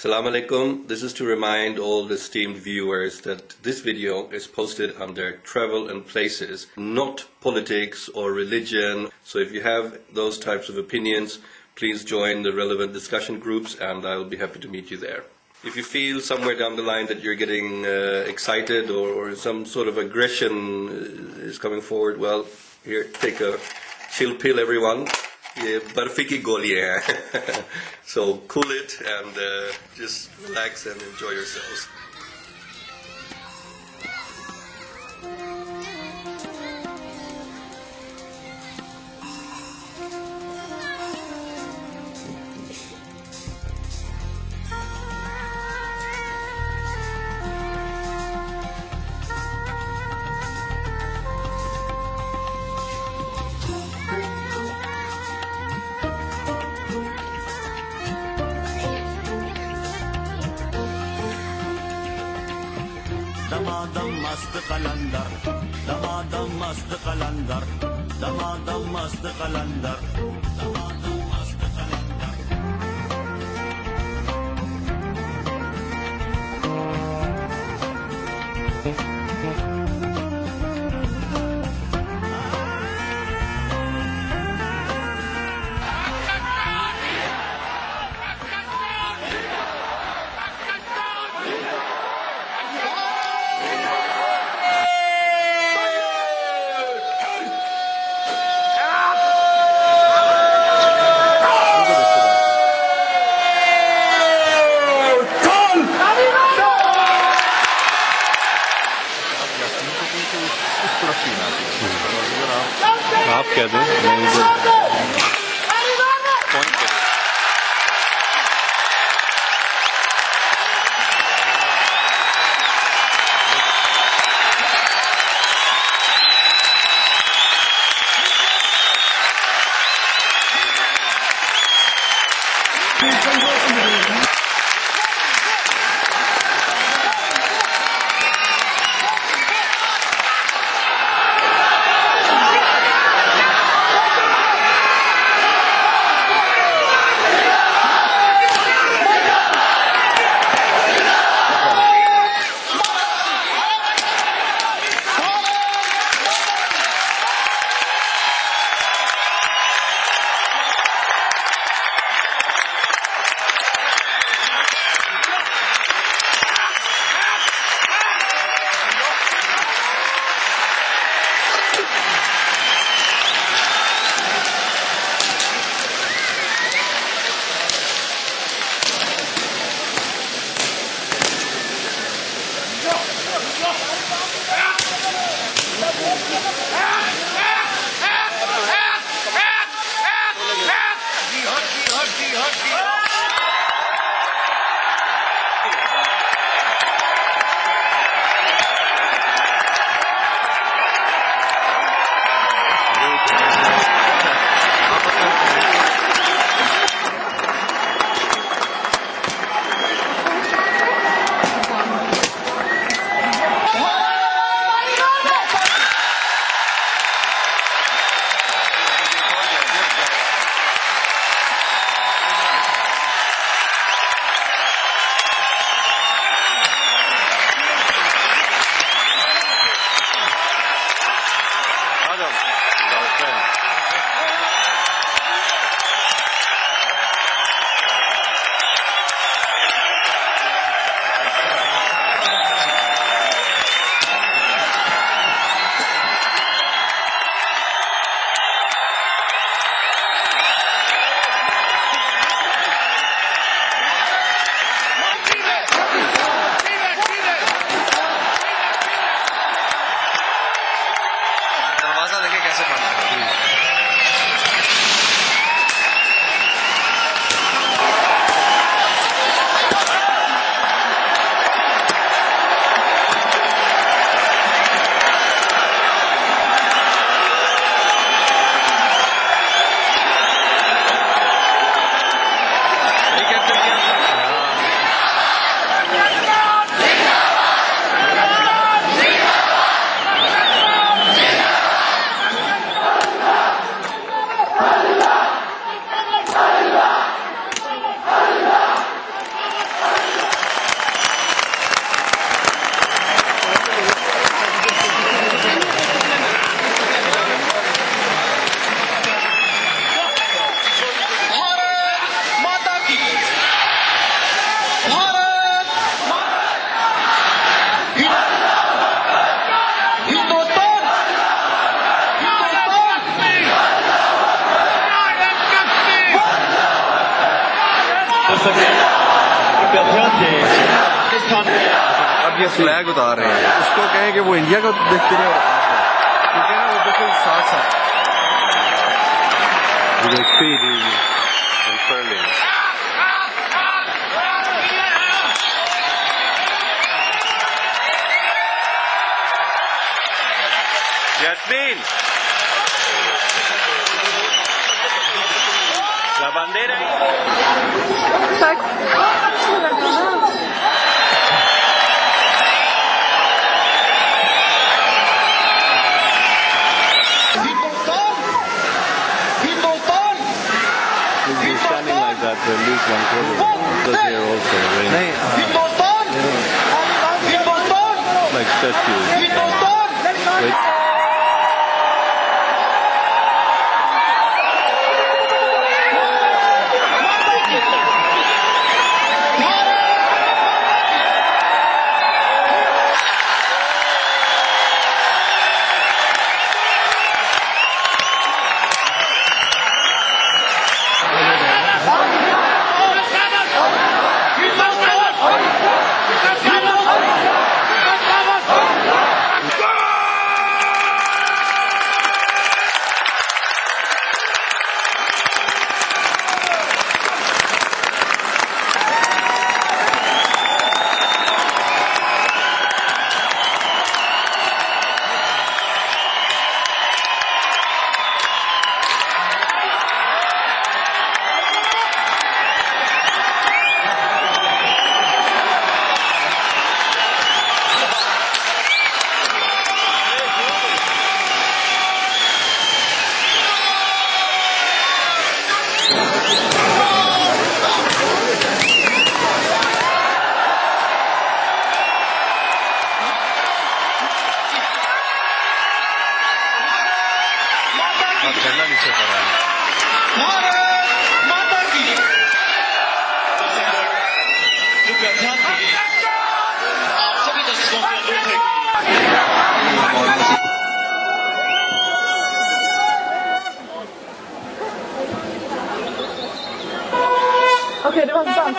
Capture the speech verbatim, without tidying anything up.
Salam alaikum. This is to remind all the esteemed viewers that this video is posted under travel and places, not politics or religion. So if you have those types of opinions, please join the relevant discussion groups and I'll be happy to meet you there. If you feel somewhere down the line that you're getting uh, excited or, or some sort of aggression uh, is coming forward, well, here, take a chill pill, everyone. ये बर्फी की गोली है. So cool it and uh, just relax and enjoy yourselves. دمادم مست قلندر، دمادم مست قلندر، دمادم مست قلندر، دمادم مست قلندر. आप क्या दें? नहीं, इधर। अब ये फ्लैग उतार रहे हैं, उसको कहें कि वो इंडिया को देखते रहे और आप को। ठीक है ना, वो बिल्कुल साथ साथ। With a feed in unfurling. Yasmin. La bandera. We'll be standing like that for at least one quarter. Because they are also arranged नहीं, हाँ। Like statues. Wait. अब झंडा नीचे पड़ा है। भारत माता की। आप सभी दर्शकों से अनुरोध है कि Okay, that was done.